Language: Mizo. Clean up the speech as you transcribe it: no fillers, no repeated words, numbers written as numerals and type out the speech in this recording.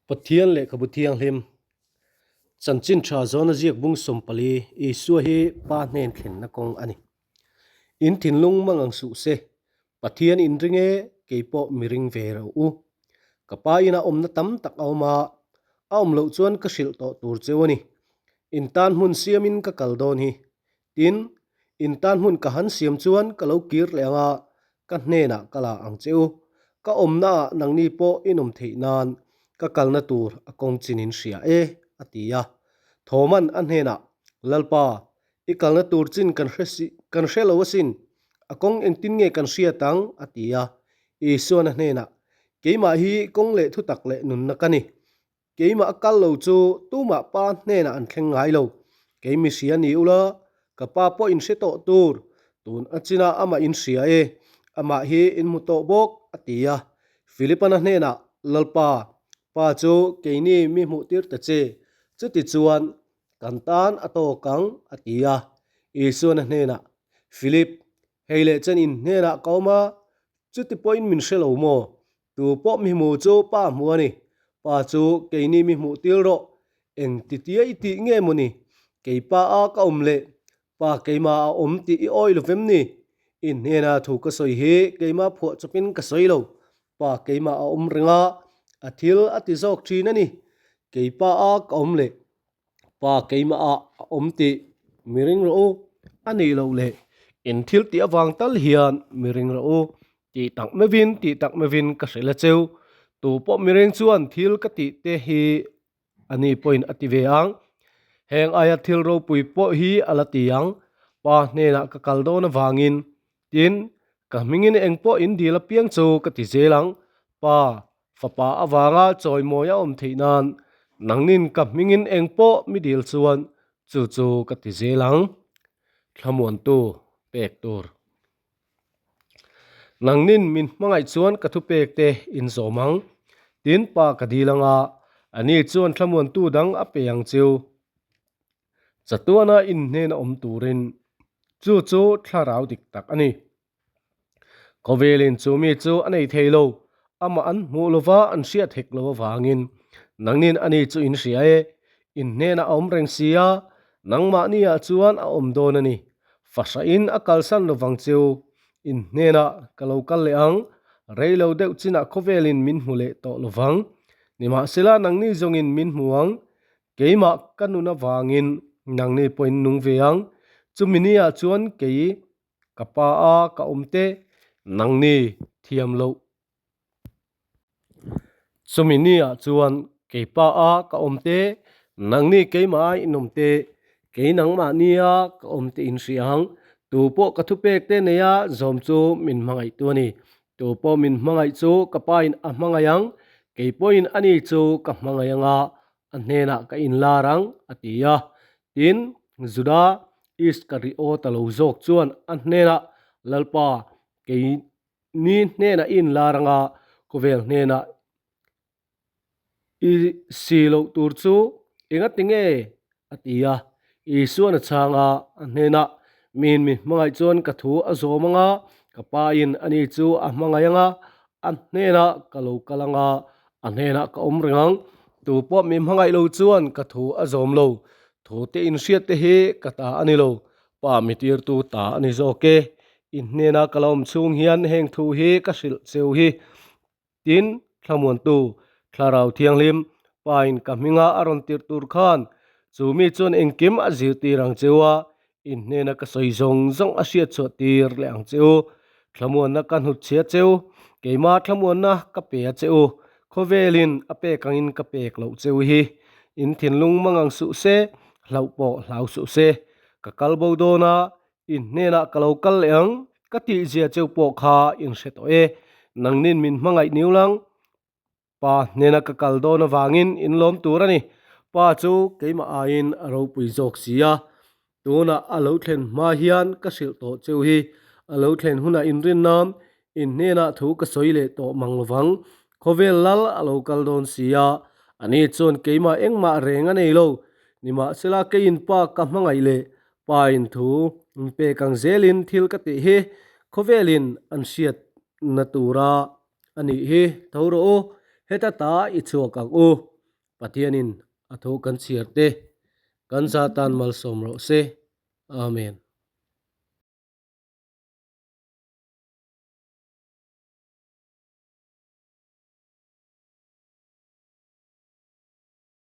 Pathian Lehkhabu Thianghlim, Chanchin Tha Zawna Ziak Bung 14, Isua hi Pa hnen thlenna kawng a ni. In thinlung mang ang suh se, Pathian in ring e, kei pawh mi ring ve ro u. Ka pa inah awmna tam tak a awm a, a awm loh chuan ka hrilh tawh tur cheu a ni. In tan hmun siamin ka kal dawn hi. Tin, in tan hmun ka han siam chuan ka lo kir leh ang a, ka hnenah ka la ang che u. Ka awmnaah nangni pawh in awm theih nan ka kalna tur a kawng chin in hria e, a ti a. Thoman a hnenah, Lalpa, i kalna tur chin kan hre si, kan hre lo asin, a kawng engtin nge kan hriat ang? a ti a. Isuan a hnenah, Keimah hi kawng leh thutak leh nunna ka ni. Keimah a kal lo chu tumah pa hnenah an thleng ngai lo. Kei mi hria ni ula, ka pa pawh in hre tawh tur. Tun a chinah amah in hria e, amah hi in hmu tawh bawk, a ti a. Philip-an a hnenah, Lalpa, pa chu keini mi hmuh tir ta che, chuti chuan kan tan a tawk ang, a ti a. Isuan a hnenah, Philip, hei leh chen in hnenah ka awm a, chuti pawhin min hre lo maw? Tu pawh mi hmu chu pa hmu a ni. Pa chu keini mi hmuh tir rawh. Eng ti tia i tih nge maw ni? Kei pa a ka awm leh pa keimah a awm tih i awi lo vem ni? I hnena thu ka sawi hi keimah phuah chawpin ka sawi lo. Pa keimah a awm reng a, a thil a ti zawk thin a ni. Kei pa a ka awm leh Pa keimah ah a awm tih mi ring rawh u, a nih loh leh in thil tih avang tal hian mi ring rawh u tih tak meuhin tih tak meuhin ka hrilh a cheu. Tu pawh mi ring chuan thil ka tih te hi a ni pawhin a ti ve ang. Heng aia thil ropui pawh hi a la ti ang. Pa hnenah ka kal dawn avangin Tin, ka hmingin eng pawh in dil apiang chu ka ti zel ang, Pa, Fapa avanga chawimawi a awm theih nan nangnin ka hmingin eng pawh mi dil chuan chu chu ka ti zel ang. Thlamuantu pek tur. Nangnin min hmangaih chuan ka thupek te in zawm ang. Tin, Pa ka dil anga, ani chuan thlamuantu dang a pe ang cheu. Chatuana inhnena awm turin chu chu thlarau dik tak a ni. Khawvelin chu mi chu a nei thei lo, amah an hmuh lova an hriat hek lo avangin nangnin ani chu in hria e, inhnena a awm reng si a, nangmahniah chuan a awm dawn a ni. Fahrahin a kalsan lovang cheu, inhnena ka lo kal leh ang, rei lo deuh chinah khawvelin min hmu leh tawh lovang. Nimahsela nangni zawngin min hmu ang, Keimah ka nun avangin nangni pawhin nung ve ang, chumi niah chuan kei ka pa a ka awm te, nangni thiam loh. Chumi niah chuan kei pa a ka awm te, nangni keimah a in awm te, kei nangmah nia ka awm te in hria ang. Tu pawh ka thupek te neia zawm chu min hmangaihtu a ni. Tu pawh min hmangaih chu ka pa in a hmangaih ang, kei pawhin ani chu ka hmangaih anga a hnenah ka inlar ang, a ti a. Tin, Juda Iskariota lo zawk chuan a hnenah, Lalpa, kei ni hnenah i inlar anga khawvel hnenah I si loh tur chu engati nge? a ti a. Isuan a chhang a, a hnenah, Miin mi hmangaih chuan ka thu a zawm anga, ka pain ani chu a hmangaih anga, a hnenah ka lo kal anga, a hnenah ka awm reng ang. Tu pawh mi hmangaih lo chuan ka thu a zawm lo. Thu te inhriat te hi ka ta a ni lo, Pa mi tirtu ta a ni zawk e. I hnena ka lo awm chhung hian heng thu hi ka hrilh cheu hi. Tin, Thlamuantu, Thlarau Thianghlim, Pain ka hminga a rawn tirh tur khan chu mi chuan engkim a zirtir ang cheu a, in hnena ka sawi zawng zawng a hriat chhuah tir leh ang cheu. Thlamuanna ka hnutchhia cheu, keima thlamuanna ka pe a cheu, khawvelin a pek angin ka pek loh cheu hi. In thinlung mangang suh se, hlauh pawh hlau suh se. Ka kal bo dawn a, In hnenah ka lo kal leh ang, ka tihzia cheu pawh kha in hre tawh e. Nangnin min hmangaih niu lang, Pa hnena ka kal dawn avangin in lawm tur a ni. Pa chu keimah aiin a ropui zawk si a, tunah a lo thlen hma hian ka hrilh tawh cheu hi. A lo thlen hunah in rin nan in hnenah thu ka sawi leh tawh mang lovang. Khawvel lal a lo kal dawn si a, ani chuan keimah engmah reng a nei lo. Nimahsela keiin Pa ka hmangaih leh Pa in thu in pek ang zelin thil ka tih hi khawvelin an hriat na tura a nih hi. Tho rawh u, heta ta i chhuak ang u. Pathianin a tho kan chhiar te kan za tan malsawm rawh se. Amen.